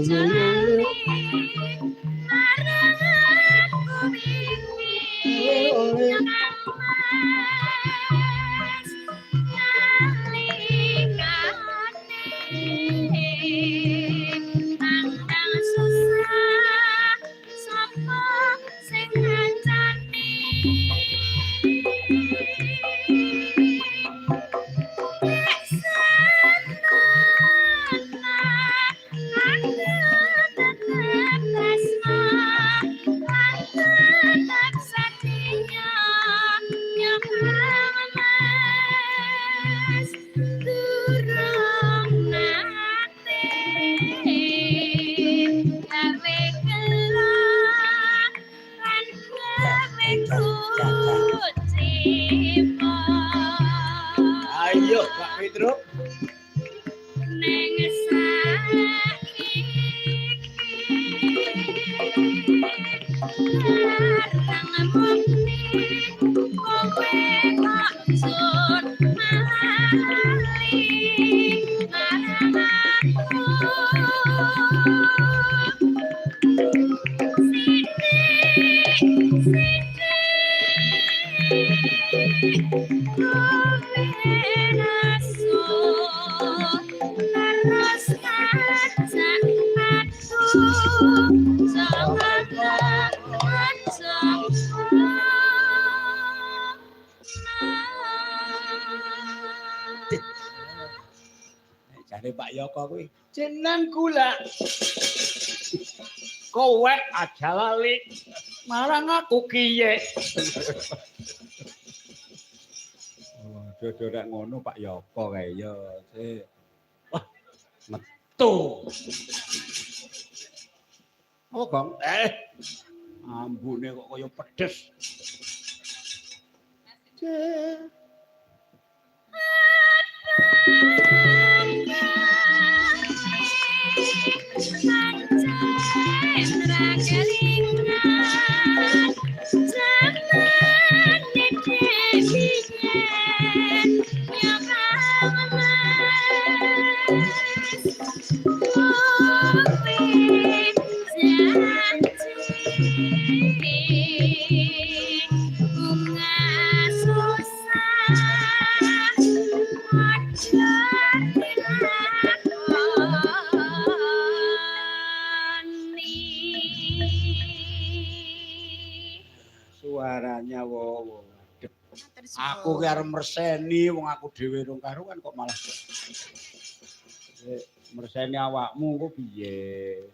Aja lali marang aku wingi ya Kang Mas nalikane tandang susah sapa sing ngancani. Ayo Pak Petruk. Neng saiki larang mukti kowe kok jur lali marang aku. Sithik sithik kowe nasu terus ngajak aku jangan. Jare Pak Yoko kuwi jeneng gula. Kowe aja lali marang aku kiye. Oh, dodo nek ngono Pak Yoko kae ya. Sik. Wah, metu. Apa, Gong? Ambune kok kaya pedes. Cek. Suaranya wo. Aku ki arep merseni wong aku dhewe rung karuan kok malah merseni awakmu kok piye.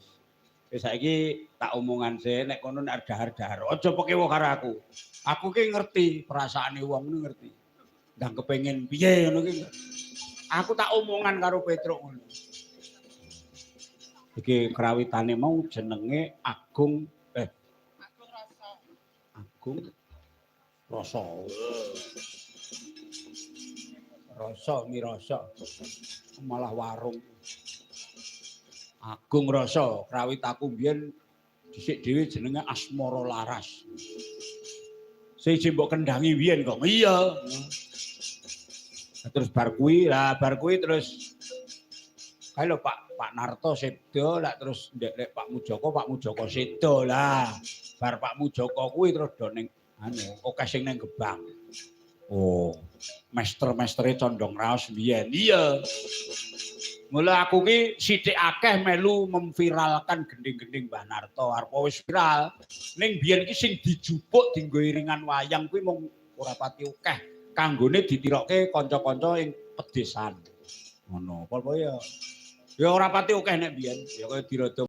Wis saiki tak omongan sih nek kono nek dahar-dahar aja pekewo karo aku. Aku ki ngerti perasaane wong ngono ngerti. Ndang kepengin piye ngono ki. Aku tak omongan karo Petruk ngono. Iki krawitane mau jenenge Agung Agung Rasa. Rasa mirasa. Malah warung. Agung Rasa, krawit aku mbiyen dhisik dhewe jenenge Asmara Laras. Sing mbok kendhangi mbiyen kok. Iya. Terus bar kuwi, lah bar kuwi terus kae lho Pak Narto sedo lah terus ndek Pak Mujoko, Pak Mujoko sedo lah. Bar Pak Mujoko kuwi terus do ning anu akeh sing ning Gebang. Oh, mester-mestere condong raos mbiyen. Iya. Mula aku ki sithik akeh melu memviralkan gending-gending Mbah Narto. Arep wis viral. Ning biyen ki sing dijupuk dienggo iringan wayang kuwi mung ora pati akeh. Kanggone ditirokke kanca-kanca ing pedesan. Ngono. Apa ya? Ya ora pati akeh nek biyen. Ya kaya dirada